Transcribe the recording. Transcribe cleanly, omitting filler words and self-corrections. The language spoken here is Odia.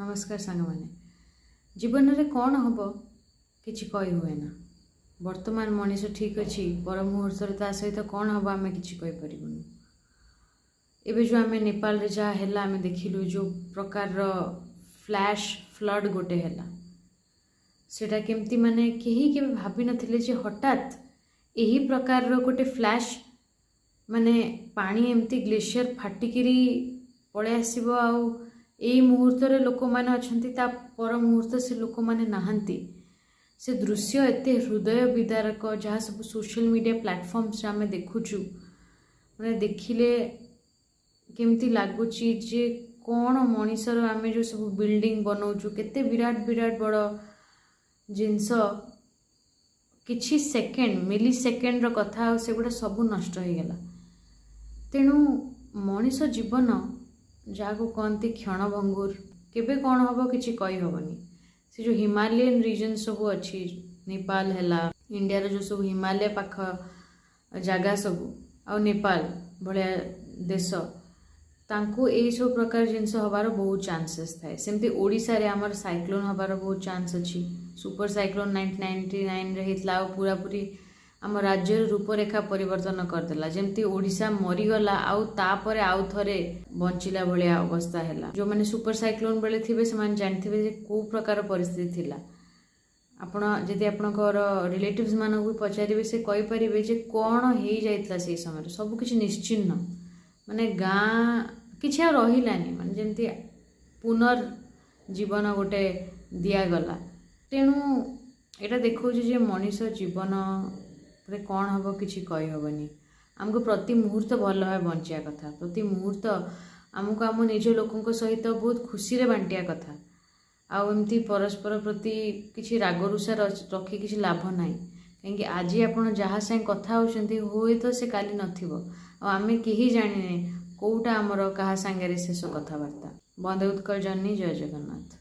ନମସ୍କାର ସାଙ୍ଗମାନେ। ଜୀବନରେ କ'ଣ ହେବ କିଛି କହି ହୁଏ ନା। ବର୍ତ୍ତମାନ ମଣିଷ ଠିକ୍ ଅଛି, ପର ମୁହୂର୍ତ୍ତରେ ତା ସହିତ କ'ଣ ହେବ ଆମେ କିଛି କହିପାରିବୁନି। ଏବେ ଯେଉଁ ଆମେ ନେପାଳରେ ଯାହା ହେଲା ଆମେ ଦେଖିଲୁ, ଯେଉଁ ପ୍ରକାରର ଫ୍ଲାଶ୍ ଫ୍ଲଡ୍ ଗୋଟେ ହେଲା, ସେଇଟା କେମିତି ମାନେ କେହି କେବେ ଭାବିନଥିଲେ ଯେ ହଠାତ୍ ଏହି ପ୍ରକାରର ଗୋଟେ ଫ୍ଲାଶ୍ ମାନେ ପାଣି ଏମିତି ଗ୍ଲେସିୟର ଫାଟିକିରି ପଳେଇ ଆସିବ, ଆଉ ଏଇ ମୁହୂର୍ତ୍ତରେ ଲୋକମାନେ ଅଛନ୍ତି, ତା ପର ମୁହୂର୍ତ୍ତ ସେ ଲୋକମାନେ ନାହାନ୍ତି। ସେ ଦୃଶ୍ୟ ଏତେ ହୃଦୟ ବିଦାରକ, ଯାହା ସବୁ ସୋସିଆଲ ମିଡ଼ିଆ ପ୍ଲାଟଫର୍ମସରେ ଆମେ ଦେଖୁଛୁ, ମାନେ ଦେଖିଲେ କେମିତି ଲାଗୁଛି ଯେ କ'ଣ ମଣିଷର ଆମେ ଯେଉଁ ସବୁ ବିଲ୍ଡିଂ ବନାଉଛୁ, କେତେ ବିରାଟ ବିରାଟ ବଡ଼ ଜିନିଷ, କିଛି ସେକେଣ୍ଡ ମିଲି ସେକେଣ୍ଡର କଥା, ଆଉ ସେଗୁଡ଼ା ସବୁ ନଷ୍ଟ ହେଇଗଲା। ତେଣୁ ମଣିଷ ଜୀବନ ଯାହାକୁ କହନ୍ତି କ୍ଷଣଭଙ୍ଗୁର, କେବେ କ'ଣ ହେବ କିଛି କହିହେବନି। ସେ ଯେଉଁ ହିମାଲୟନ ରିଜନ୍ ସବୁ ଅଛି, ନେପାଳ ହେଲା, ଇଣ୍ଡିଆର ଯେଉଁ ସବୁ ହିମାଲୟ ପାଖ ଜାଗା ସବୁ, ଆଉ ନେପାଳ ଭଳିଆ ଦେଶ, ତାଙ୍କୁ ଏଇସବୁ ପ୍ରକାର ଜିନିଷ ହେବାର ବହୁତ ଚାନ୍ସେସ୍ ଥାଏ। ସେମିତି ଓଡ଼ିଶାରେ ଆମର ସାଇକ୍ଲୋନ୍ ହେବାର ବହୁତ ଚାନ୍ସ ଅଛି। ସୁପର ସାଇକ୍ଲୋନ୍ 1999ରେ ହେଇଥିଲା ଆଉ ପୁରାପୁରି ଆମ ରାଜ୍ୟର ରୂପରେଖା ପରିବର୍ତ୍ତନ କରିଦେଲା। ଯେମିତି ଓଡ଼ିଶା ମରିଗଲା ଆଉ ତାପରେ ଆଉ ଥରେ ବଞ୍ଚିଲା ଭଳିଆ ଅବସ୍ଥା ହେଲା। ଯେଉଁମାନେ ସୁପର ସାଇକ୍ଲୋନ୍ ବେଳେ ଥିବେ, ସେମାନେ ଜାଣିଥିବେ ଯେ କେଉଁ ପ୍ରକାର ପରିସ୍ଥିତି ଥିଲା। ଆପଣ ଯଦି ଆପଣଙ୍କର ରିଲେଟିଭ୍ସ ମାନଙ୍କୁ ବି ପଚାରିବେ, ସେ କହିପାରିବେ ଯେ କ'ଣ ହେଇଯାଇଥିଲା ସେଇ ସମୟରେ। ସବୁ କିଛି ନିଶ୍ଚିହ୍ନ, ମାନେ ଗାଁ କିଛି ଆଉ ରହିଲାନି, ମାନେ ଯେମିତି ପୁନର୍ଜୀବନ ଗୋଟେ ଦିଆଗଲା। ତେଣୁ ଏଇଟା ଦେଖାଉଛି ଯେ ମଣିଷ ଜୀବନରେ କ'ଣ ହେବ କିଛି କହିହେବନି। ଆମକୁ ପ୍ରତି ମୁହୂର୍ତ୍ତ ଭଲ ଭାବେ ବଞ୍ଚିବା କଥା। ପ୍ରତି ମୁହୂର୍ତ୍ତ ଆମକୁ ଆମ ନିଜ ଲୋକଙ୍କ ସହିତ ବହୁତ ଖୁସିରେ ବାଣ୍ଟିବା କଥା। ଆଉ ଏମିତି ପରସ୍ପର ପ୍ରତି କିଛି ରାଗରୁଷା ରଖି କିଛି ଲାଭ ନାହିଁ, କାହିଁକି ଆଜି ଆପଣ ଯାହା ସାଙ୍ଗେ କଥା ହେଉଛନ୍ତି, ହୁଏତ ସେ କାଲି ନଥିବ। ଆଉ ଆମେ କେହି ଜାଣିନେ କେଉଁଟା ଆମର କାହା ସାଙ୍ଗରେ ଶେଷ କଥାବାର୍ତ୍ତା। ବନ୍ଦେ ଉତ୍କଳ ଜନନୀ, ଜୟ ଜଗନ୍ନାଥ।